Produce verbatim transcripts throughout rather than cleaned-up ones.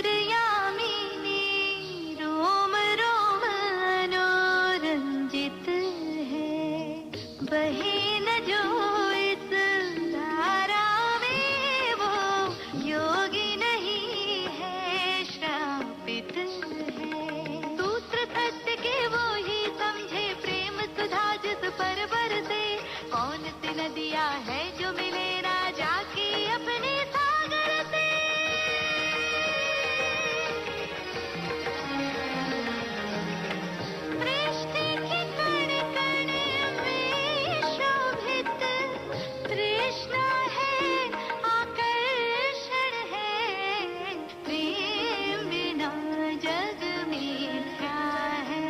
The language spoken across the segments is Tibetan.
यामिनी रोम रोम मनोरंजित है। बहे न जो इस धारा में वो योगी नहीं है, श्रापित है। सूत्र सत्य के वो ही समझे, प्रेम सुधा जिस पर बरसे। कौन सी नदियाँ है जो मिले ना जाके अपने सागर से। सृष्टि के कण कण में शोभित तृष्णा है, आकर्षण है। प्रेम बिना जग मिथ्या है।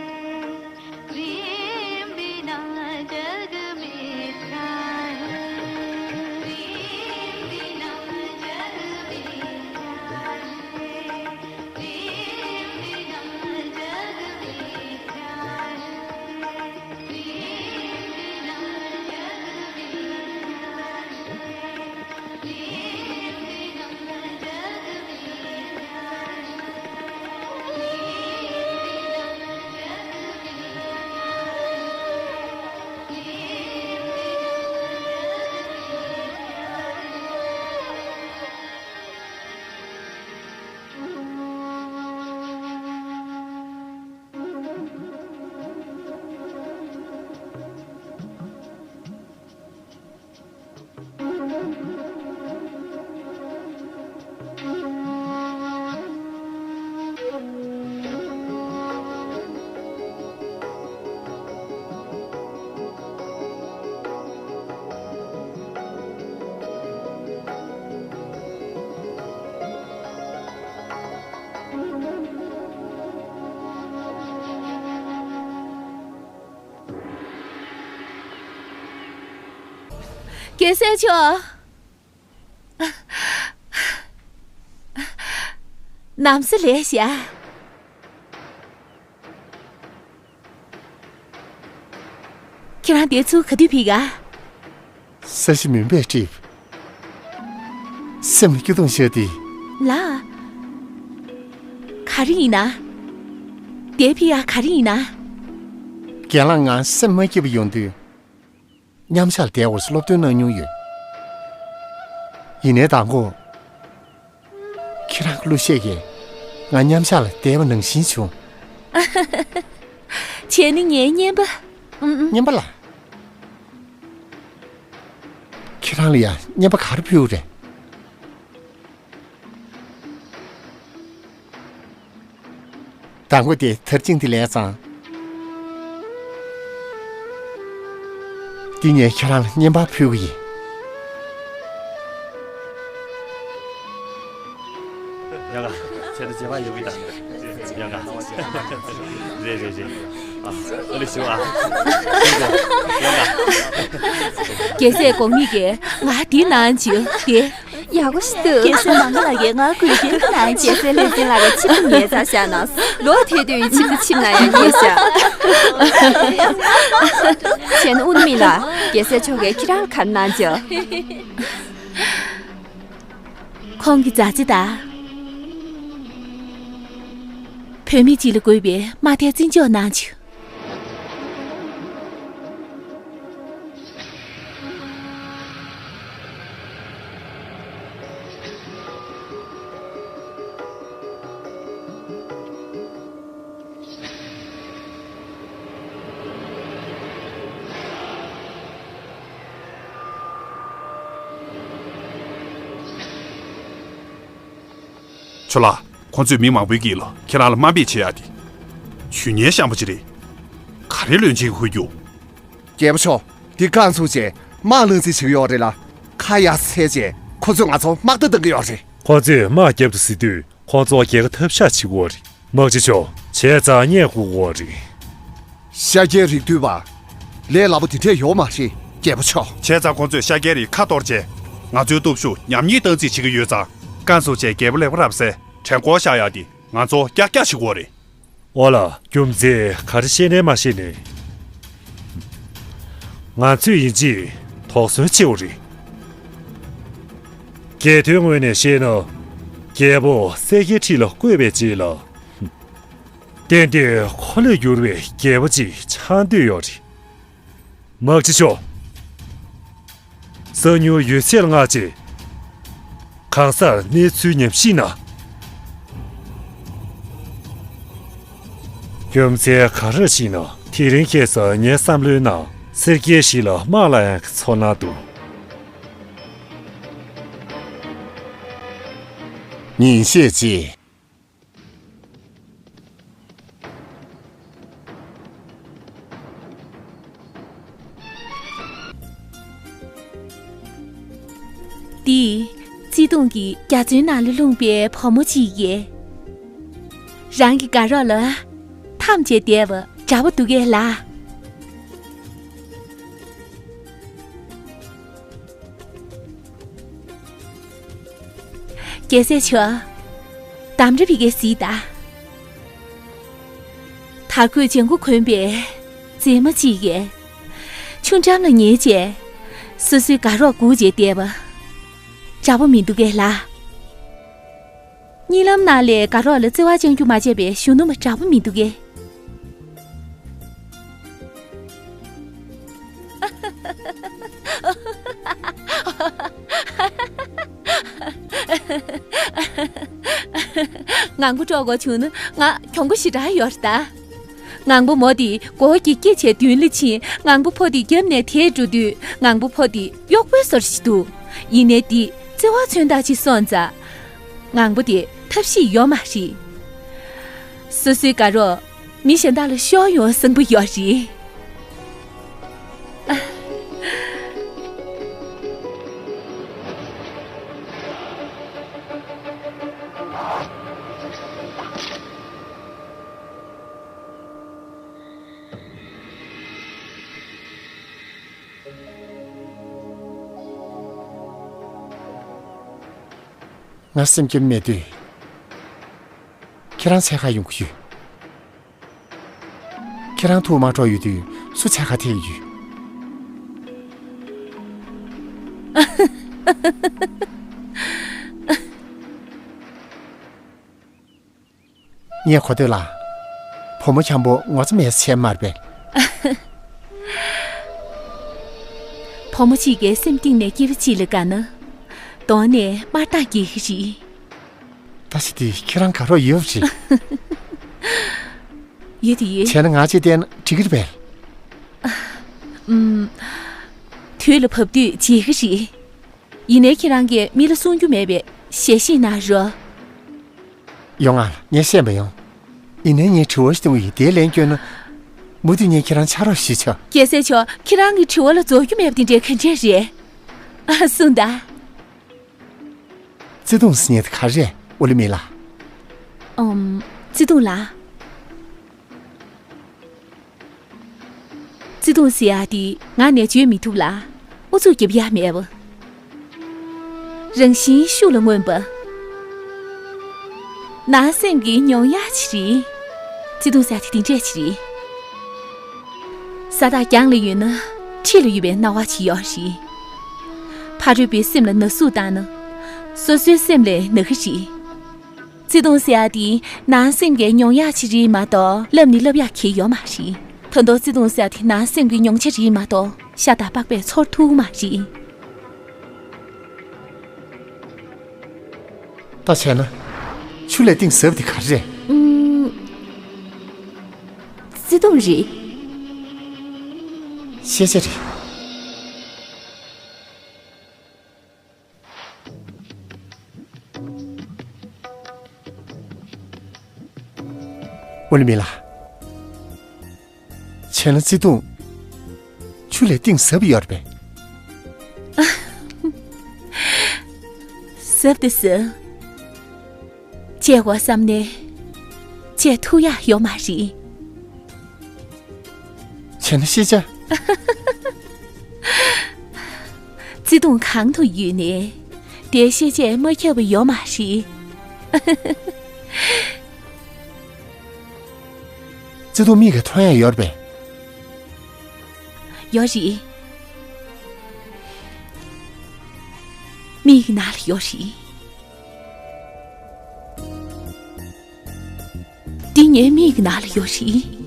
प्रेम बिना जग मिथ्या है। प्रेम बिना जग मिथ्या है। प्रेम बिना जग मिथ्या है। प्रेम बिना जग मिथ्या है। རྒྱལ་སྲས་མཆོག། ནམ་སེ་ལས་ཤག། ཁྱེད་རང་དེ་ཚུར་ག་དུས་ཕེབས་ག། ས་གཞི་མུན་པས་བསྒྲིབས། སེམས་ལ་སྐྱོ་གདུང་ཤར་ཏེ། ལགས། ག་རེ་ཡིན་ན། དེ་ཕི་ཡ་ག་རེ་ཡིན་ན། རྒན་ལགས་ང་སེམས་མ་སྐྱིད་པ་ཡོང་དུས། མཉམ་ཞག་ལ་བསྡད་འོར་སློབ་སྟོན་གནང་མྱོང་ཡོད། ཡིན་ནའི་དང་པོ། ཁྱེད་རང་གི་གླུ་གཞས་ཀྱིས་ང་མཉམ་ཞག་ལ་བསྡད་པ་ནང་བཞིན་བྱུང་། བྱས་ནས་ངའི་རྔན་པ། ཨུམ་ཨུམ། རྔན་པ་ལ། ཁྱེད་རང་ལ་ཡང་རྔན་པ་ག་རེ་ཕུལ་རེད། དང་པོ་དེ་དར་ཅིང་དེ་ལས་ཙང་། འདི་ངས་ཁྱེད་རང་ལ་རྔན་པ་ཕུལ་གི་ཡིན། ཡ་ག་ཚེ་འདི་རྗེས་མ་ཡོང་གི་ད། ཡ་ག་རེད་རེད་རེད། ཨ་ཨ་ལེ་ཞུ་ཨ། ཡ་ག་རྒྱལ་སྲས་གོང་མ་གིས་ང་འདི་གནང་བྱུང་སྟེ། ཡག་པོ་ཞིག་འདུག་རྒྱལ་སྲས་མང་པོ་ལགས་ཀྱིས་ང་གུས་བཀུར་གནང་བྱས། རྒྱལ་སྲས་ལྷས་སྦྱིན་ལགས་ཀྱིས་ཆིབས་ངའི་རྩར་བཞག་གནང་། ལོ་དེ་དུས་ཆིབས་ཆིབས་ན་ཡང་ཉེས་བཞག་བྱས་ན་ཨུ་ནུ་མི་ལགས། རྒྱལ་སྲས་མཆོག་གིས་ཁྱེད་རང་ལ་ག་རེ་གནང་བྱུང་། ཁོང་གི་མཛའ་བརྩེ་དང་། བུད་མེད་ཅིག་ལ་དགོས་པའི་མ་མཐའི་བརྩི་འཇོག་གནང་བྱུང་། ཁྱོད་ལ། ཁོང་ཚོས་མི་མང་པོའི་དཀྱིལ་ལ་ཁྱེད་རང་ལ་དམའ་འབེབས་བྱེད་ཡག་དེ། ཇུས་ངན་ཤན་པ་ཅིག་རེད། ག་རེ་བློན་ཆེན་གྱིས་ཧུད་རྒྱུ། རྒྱལ་པོ་མཆོག་འདི་རྐང་བཙུགས་བྱས་དམག་བླངས་རྩིས་བྱེད་ཀྱི་ཡོད་རེད་ལ། ཁ་ཡར་འཚལ་བྱས་ཁོ་ཚོས་ང་ཚོ་དམག་རྟ་བཏང་གི་ཡོད་རེད། ཁོ་ཚོས་དམག་རྒྱབ་ཏུ་ཟེར་དུས་ཁོ་ཚོ་རྒྱལ་ཁ་ཐབས་ཤག་བྱེད་ཀྱི་ཡོད་རེད། དམག་སྤྱི་མཆོག་བྱས་ཙང་བསྙད་བཀུར་དགོས་རེད། ཤཱཀྱའི་རིགས་འདུས་པ། ལས་སླ་པོ་དེ་འདྲས་ཡོད་མ་རེད། རྒྱལ་པོ་མཆོག་བྱས་ཙང་ཁོ་ཚོས་ཤཱཀྱའི་རིགས་ཁ་གཏོར་བྱས། ང་ཚོའི་སྟོབས་ཤུགས་ཉམས་ཉེས་བཏང་རྩིས་བྱེད་ཀྱི་ཡོད་ཙང་། རྐང་བཙུགས་བྱས་རྒྱལ་པོ་ལེགས་པ་རབ་གསལ་བྲན་བཀོལ་བཞག་ཡག་དེ་ང་ཚོ་ཀྱག་ཀྱག་བྱེད་དགོས་རེད། ཨོ་ལ། རྒྱུ་མཚན་ག་རེ་ཤེས་ནའི་མ་ཤེས་ནའི། ང་ཚོས་ཡིན་གཅིག་དོགས་ཟོན་བྱེད་དགོས་རེད། རྒྱལ་དོན་ངོས་ནས་བཤད་ན། རྒྱལ་པོ་གསལ་རྒྱལ་ཁྲི་ལ་བསྐོས་པའི་རྗེས་ལ། གཏན་གཏན་ཁོ་ལས་འགྱུར་བའི་རྒྱལ་པོ་ཅིག་ཆགས་འདོད་ཡོད་རེད། དམག་སྤྱི་མཆོག་གསང་མྱུལ་ཡོད་ཚད་ལ་མངགས་རྗེས། གང་སར་གནས་ཚུལ་ཉམས་ཞིབ་གནང་། རྒྱུ་མཚན་ག་རེ་ཞིག་ན། དེ་རིང་ཁྱེད་ཚོ་ངའི་བསམ་བློའི་ནང་གསལ་རྒྱལ་ཞིག་ལ་དམག་ལ་ཡང་གི་ཚོར་སྣང་འདུག་ཉིན་ཤས་རྗེས། འདི། ཙི་ཏུང་གིས་རྒྱ་མཚོའི་ནང་ལ་ལྷུང་པའི་བུ་མོ་གཅིག་ཡིན། རང་གི་དགའ་རོགས་ལ་འཐམ་བྱས་བསྡད་པ་འདྲ་པོ་འདུག་གས་ལགས། རྒྱལ་སྲས་མཆོག་འདམ་ར་བི་གའི་གཟིགས་དང་། དར་གོས་ལྗང་གུ་གོན་པའི་མཛེས་མ་གཅིག་གིས། ཆུ་འགྲམ་ལ་ཉལ་བྱས། སོ་སོའི་དགའ་རོགས་སྒུག་བྱས་བསྡད་པ། འདྲ་པོ་མི་འདུག་གས་ལགས། གཉིད་ལམ་ནང་ལས་དགའ་རོགས་ལ་བརྩེ་བ་བཅང་རྒྱུ་མ་བརྗེད་པའི་གཞོན་ནུ་མ་འདྲ་པོ་མི་འདུག་གས། ངང་པོ་དཀྲོག་དགོས་བྱུང་ན་ང་གྱོང་པོ་ཞེ་དྲག་ཡོད་རེད་ད། ངང་པོ་མོ་དེ་སྒོ་གི་སྐེ་བྱས་མདུན་ལ་ཕྱིན། ངང་པོ་ཕོ་དེ་རྒྱབ་ནས་དེད་འགྲོ་དུས། ངང་པོ་ཕོ་དེ་གཡོག་པོའི་བཟོ་འདྲ་ཞིག་འདུག་ཡིན་ནའི་དེ་བརྩེ་བ་མཚོན་རྟགས་ཅིག་སོང་ཙང་། ངང་པོ་དེ་ཐབས་ཤེས་ཡོད་མ་རེད། སོ་སོའི་དགའ་རོགས་མི་གཞན་དག་ལ་ཤོར་ཡོང་བསམ་པ་ཡོད་རེད། ང་སེམས་སྐྱིད་མེད་དུས། ཁྱེད་རང་འཚོལ་ག་ཡོང་གི་ཡོད། ཁྱེད་རང་ཐུག་མ་འགྲོ་ཡོད་དུས་སུ་འཚོལ་ག་ཐེག་ཡོད། ངས་གོ་ཐོས་ལ། བུ་མོ་འཁྱམ་པོ་ངོ་ཚ་མེད་བྱས་མ་རེད་པས། བུ་མོ་གཅིག་གིས་སེམས་གཏིང་ནས་སྐྱེ་བོ་གཅིག་ལ་དགའ་ན། གདོང་ནས་དམར་མདངས་རྒྱས་ཀྱི་རེད། ད་ཅི་དེ་ཁྱེད་རང་དགའ་རོགས་ཡོད་རེད། ཡོད་དེ་ཡོད། བྱས་ན་ང་ཅིག་བསྟན་ན་འགྲིག་གི་རེད་པས། ཨམ། དུས་ལ་བབ་དུས་བརྗེད་ཀྱི་རེད། ཡིན་ནའི་ཁྱེད་རང་གིས་མི་ལ་གསུང་རྒྱུ་མེད་པས་ཞལ་བཞེས་གནང་རོགས། ཡོང་ང་། ངས་བཤད་མ་ཡོང་། ཡིན་ནའི་ངས་དྲི་བ་ཞིག་གཏོང་གི་ཡིན། དེའི་ལན་བསྐྱོན་ན། མུ་མཐུད་ངས་ཁྱེད་རང་ཕྱག་རོགས་ཞུས་ཆོག་རྒྱལ་སྲས་མཆོག་ཁྱེད་རང་གི་དྲི་བ་ལ་རྫོགས་རྒྱུ་མེད་པ་དེ་འདྲའི་ག་འདྲས་རེད། ཨ། གསུངས་དང་། བརྩེ་དུང་ཟེར་མཁན་དེ་ག་རེ་རེད། ཨོ་ལི་མི་ལགས། ཨམ། བརྩེ་དུང་ལགས། བརྩེ་དུང་ཟེར་ཡག་དེ་ངག་ནས་བརྗོད་མི་ཐུབ་ལ། ཨུ་ཚུགས་རྒྱབ་ཡག་མེད་པ། རང་བཞིན་ཤུགས་ལ་མངོན་པ། ནང་སེམས་ཀྱི་མྱོང་ཡག་ཅིག་རེད། བརྩེ་དུང་ཟེར་ཡག་དེ་དེ་འདྲས་ཅིག་རེད། ས་ཐག་རྒྱང་ལ་ཡོད་ན་འཁྲིས་ལ་ཡོད་པའི་སྣང་བ་ཅིག་ཡོད་རེད། ཕ་རོལ་པོའི་སེམས་ལ་ན་ཟུག་བཏང་ན། སོ་སོའི་སེམས་ལ་ན་གི་རེད། བརྩེ་དུང་ཟེར་ཡག་དེ་ནང་སེམས་ཀྱི་མྱོང་ཡག་ཅིག་རེད་མ་གཏོགས་ལབ་ནི་ལབ་ཡག་གི་ཡོད་མ་རེད། ད་དུང་བརྩེ་དུང་ཟེར་ཡག་དེ་ནང་སེམས་ཀྱི་མྱོང་བྱ་རེད་མ་གཏོགས་ཤ་དང་པགས་པས་ཚོར་ཐུབ་མ་རེད། ད་བྱས་ན། ཆུ་ལས་གཏིང་ཟབ་དེ་ག་རེ་རེད། ཨུམ། བརྩེ་དུང་རེད། ཤེས་བྱ་རེད། ཨོ་ལི་མི་ལགས། བྱས་ན་བརྩེ་དུང་། ཆུ་ལས་གཏིང་ཟབ་ཡོད་རེད་པས། ཟབ་དེ་ཟབ། བཅད་དགོས་བསམ་ནས། བཅད་ཐུབ་ཡག་ཡོད་མ་རེད། བྱས་ན་ཤེས་བྱ། བརྩེ་དུང་གང་དུ་ཡོད་ནས། དེ་ཤེས་བྱས་མ་ཁྱབ་པ་ཡོད་མ་རེད། བརྩེ་དུང་མིག་གིས་མཐོང་ཡག་ཡོད་རེད་པས། ཡོད་རེད། མིག་གི་ནང་ལ་ཡོད་རེད། ངའི་མིག་གི་ནང་ལ་ཡོད་རེད།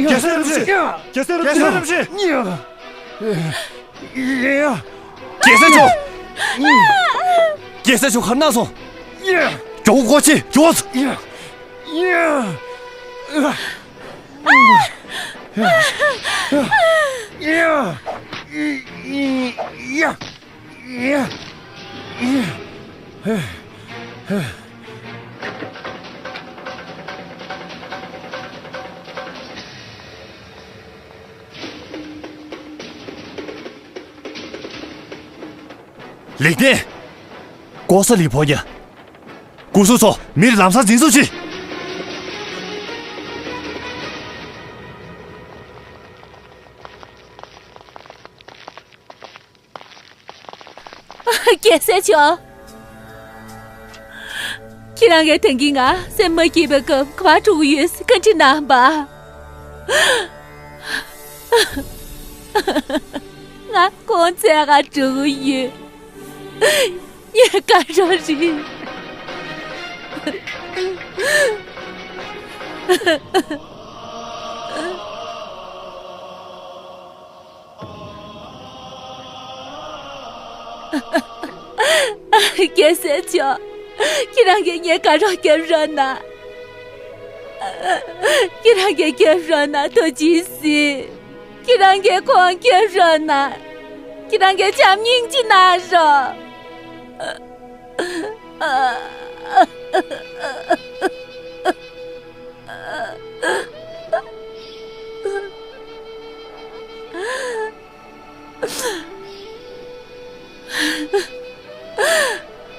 རྒྱལ་སྲས་རིན་པོ་ཆེ། རྒྱལ་སྲས་རིན་པོ་ཆེ། རྒྱལ་སྲས་མཆོག་རྒྱལ་སྲས་མཆོག་ག་རེ་གནང་སོང་། མགྱོགས་པོ་སྒོ་ཕྱེ། མགྱོགས། ལེགས་ལྡན། ཀོ་ས་ལི་ཕོ་ཉ། སྐུ་གཟུགས་ཚོ་མིར་ལམ་སང་འཛིན་བཟུང་བྱེད། རྒྱལ་སྲས་མཆོག་ཁྱེད་རང་གིས་ད་གིན་ང་སེམས་མ་སྐྱིད་པའི་སྐབས་ག་པར་འགྲོ་གི་ཡོད་ཟེར་བཀའ་འདྲི་གནང་བ། ང་ཁོང་བཙལ་ག་འགྲོ་གི་ཡོད། ངས་དགའ་རོགས་རེད། རྒྱལ་སྲས་མཆོག་ཁྱེད་རང་གིས་ངའི་དགའ་རོགས་རྒྱབ་རོགས་གནང་། ཁྱེད་རང་གིས་རྒྱབ་རོགས་གནང་། ཐུགས་རྗེ་གཟིགས། ཁྱེད་རང་གིས་ཁོང་རྒྱབ་རོགས་གནང་། ཁྱེད་རང་གིས་བྱམས་སྙིང་རྗེ་གནང་རོགས།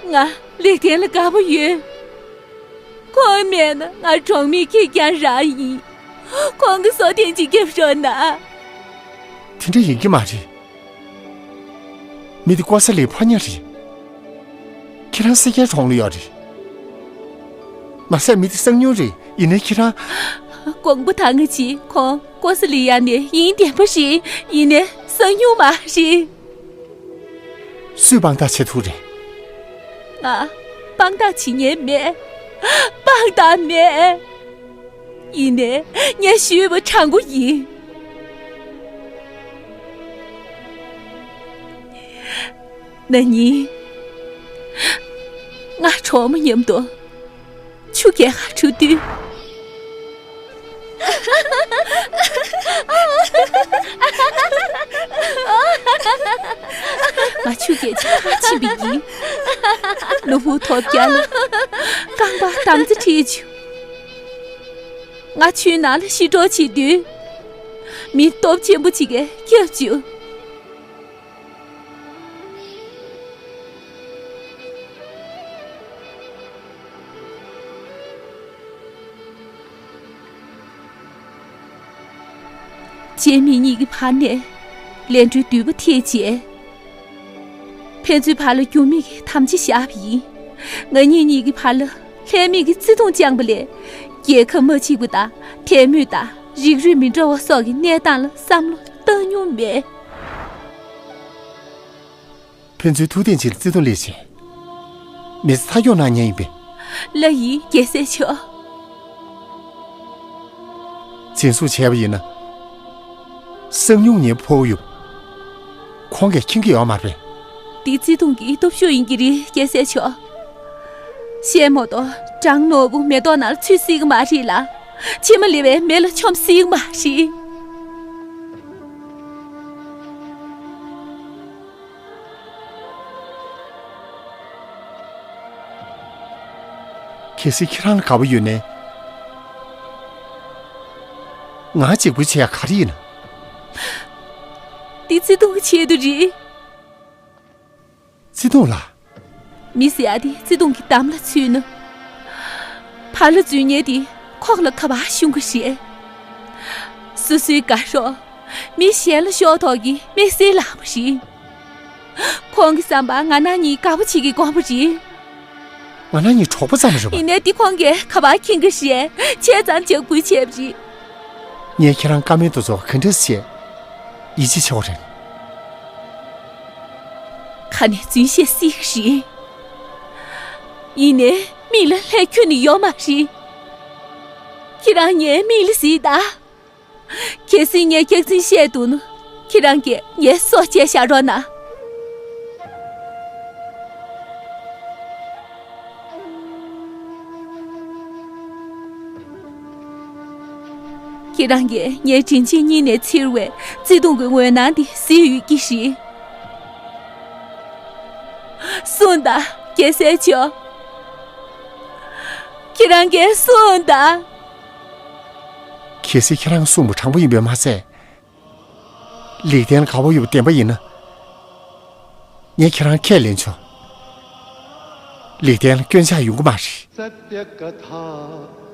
ང་ལེགས་ལྡན་ལ་དགའ་པོ་ཡོད། ཁོང་མེད་ན་ང་གྲོང་མིའི་ཁེར་རྐྱང་རང་ཡིན། ཁོང་གི་སྲོག་ཐེངས་གཅིག་རྒྱབ་རོགས་གནང་། དེ་འདྲ་ཡིན་གྱི་མ་རེད། མི་དེ་ཀོ་ས་ལིའི་ཕོ་ཉ་རེད། ཁྱེད་རང་སེར་སྐྱའི་གྲོང་ལ་ཡོད་རེད། མ་ཟད་མི་དེ་གསང་ཉུལ་རེད། ཡིན་ནའི་ཁྱེད་རང་། དགོངས་པ་དག་ངེས་བྱེད། ཁོང་ཀོ་ས་ལི་ཡ་ནས་ཡིན་བདེན་པ་རེད། ཡིན་ནའི་གསང་ཉུལ་མ་རེད། སུས་དཔང་རྟགས་བྱེད་ཐུབ་རེད། ང་དཔང་རྟགས་བྱེད་མཁན་མེད། དཔང་རྟགས་མེད། ཡིན་ནའི་ངས་ཞུས་པ་དྲང་པོ་ཡིན། ན་ནིང་ང་གྲོགས་མོ་མཉམ་དུ་ཆུ་རྐྱལ་ག་འགྲོ་དུས། ང་ཆུ་རྐྱལ་ཆ་ཕྱིན་པ་ཡིན། ནོར་བུ་ཐོབ་རྒྱལ་ལ་རྐང་པ་དམ་རྩེ་ཁྲིད་བྱུང་། ང་ཆུའི་ནང་ལ་ཤི་གྲོགས་བྱེད་དུས། མི་སྟོབས་ཆེན་པོ་ཅིག་གིས་སྐྱབས་བཅོལ། སྐྱེ་མེད་གཉིས་ཀྱི་བར་ནས་ལས་འཕྲོའི་མདུད་པ་ཐེག་རྗེས། ཕན་ཚུན་བར་ལ་འགྱུར་མེད་ཀྱི་དམ་བཅའ་བཞག་པ་ཡིན། ང་གཉིས་གཉིས་ཀྱི་བར་ལ་ལྷད་མེད་ཀྱི་བརྩེ་དུང་བཅངས་པ་ལས། རྒྱལ་ཁབ་མ་གཅིག་པ་དང་དད་མོས་དང་རིགས་རུས་མི་འདྲ་བ་སོགས་ཀྱི་གནས་སྟངས་ལ་བསམ་བློ་བཏང་མྱོང་མེད། ཕན་ཚུན་ཐུག་ཐེངས་གཅིག་ལ་བརྩེ་དུང་སླེབས་བྱས། མི་ཚེ་མཐའ་འཁྱོངས་གནང་མཁན་ཡིན་པས། ལགས་ཡིན་རྒྱལ་སྲས་མཆོག་སྦྱིན་སྲེག་བྱས་པ་ཡིན་ན། གསང་མྱུལ་ངའི་ཕོ་བོ་ཡོད། ཁོང་གིས་མཁྱེན་གྱི་ཡོད་མ་རེད། འདི་བརྩེ་དུང་གི་སྟོབས་ཤུགས་ཡིན་གྱི་རེད་རྒྱལ་སྲས་མཆོག་བཤད་མ་གཏོགས་སྦྲང་ནོར་བུ་མེ་ཏོག་ནང་ལ་ཚུད་སྲིད་ཀྱི་མ་རེད་ལ། ཕྱེ་མ་ལེབ་པའི་མེ་ལ་མཆོངས་སྲིད་ཀྱི་མ་རེད། གལ་སྲིད་ཁྱེད་རང་ལ་དགའ་པོ་ཡོད་ནའི། ང་གཅིག་པུ་བྱེད་ཡ་ག་རེ་ཡིན་ན། འདི་བརྩེ་དུང་གི་ཆེད་དུ་རེད། བརྩེ་དུང་ལ། མི་ཟེར་ཡ་དེ་བརྩེ་དུང་གི་འདམ་ལ་ཚུད་ན། ཕར་ལ་འཛུལ་མཁན་དེ་ཁོག་ལ་ག་པར་ཤོང་གི་རེད། སོ་སོའི་དགའ་རོགས་མི་གཞན་ལ་ཤོར་དོགས་ཀྱི་དམིགས་བསལ་ལག་པ་རེད། ཁོང་གི་བསམ་པར་ང་རང་གཉིས་དགའ་པོ་བྱེད་ཀྱི་དགོངས་པ་རེད། ང་རང་གཉིས་གྲོགས་པོ་ཙམ་རེད་པ། ཡིན་ནའི་འདི་ཁོང་གིས་ག་པར་མཁྱེན་གྱི་རེད། བྱས་ཙང་ལྗགས་འབུལ་བྱས་པ་རེད། ངས་ཁྱེད་རང་བཀའ་མོལ་དེ་ཚོ་ག་འདྲ་བྱས། ཡིད་ཆེས་བྱེད་དགོས་རེད། ཁ་ནས་རྫུན་བཤད་སྲིད་ཀྱི་རེད། ཡིན་ནའི་མིག་ལ་ལྷད་ཁྱོན་ནས་ཡོད་མ་རེད། ཁྱེད་རང་ངའི་མིག་ལ་གཟིགས་དང་། གལ་སྲིད་ངས་སྐྱག་རྫུན་བཤད་འདུག་ན། ཁྱེད་རང་གིས་ངའི་སྲོག་བཅད་བཞག་རོགས་གནང་། ཁྱེད་རང་གིས་ངའི་དྲིན་ཆེན་སྙིང་ནས་འཚེར་བའི་བརྩེ་དུང་གི་འོད་སྣང་འདི་གཟིགས་ཡོད་ཀྱི་རེད། གསུངས་དང་། རྒྱལ་སྲས་མཆོག་ཁྱེད་རང་གིས་གསུངས་དང་། གལ་སྲིད་ཁྱེད་རང་གསུངས་པ་དྲང་པོ་ཡིན་པས་མ་ཚད། ལེགས་ལྡན་ལ་དགའ་པོ་ཡོད་པ་བདེན་པ་ཡིན་ན། ངས་ཁྱེད་རང་ཁས་ལེན་ཆོག་ལེགས་ལྡན་ལ་སྐྱོན་ཆག་ཡོང་གི་མ་རེད།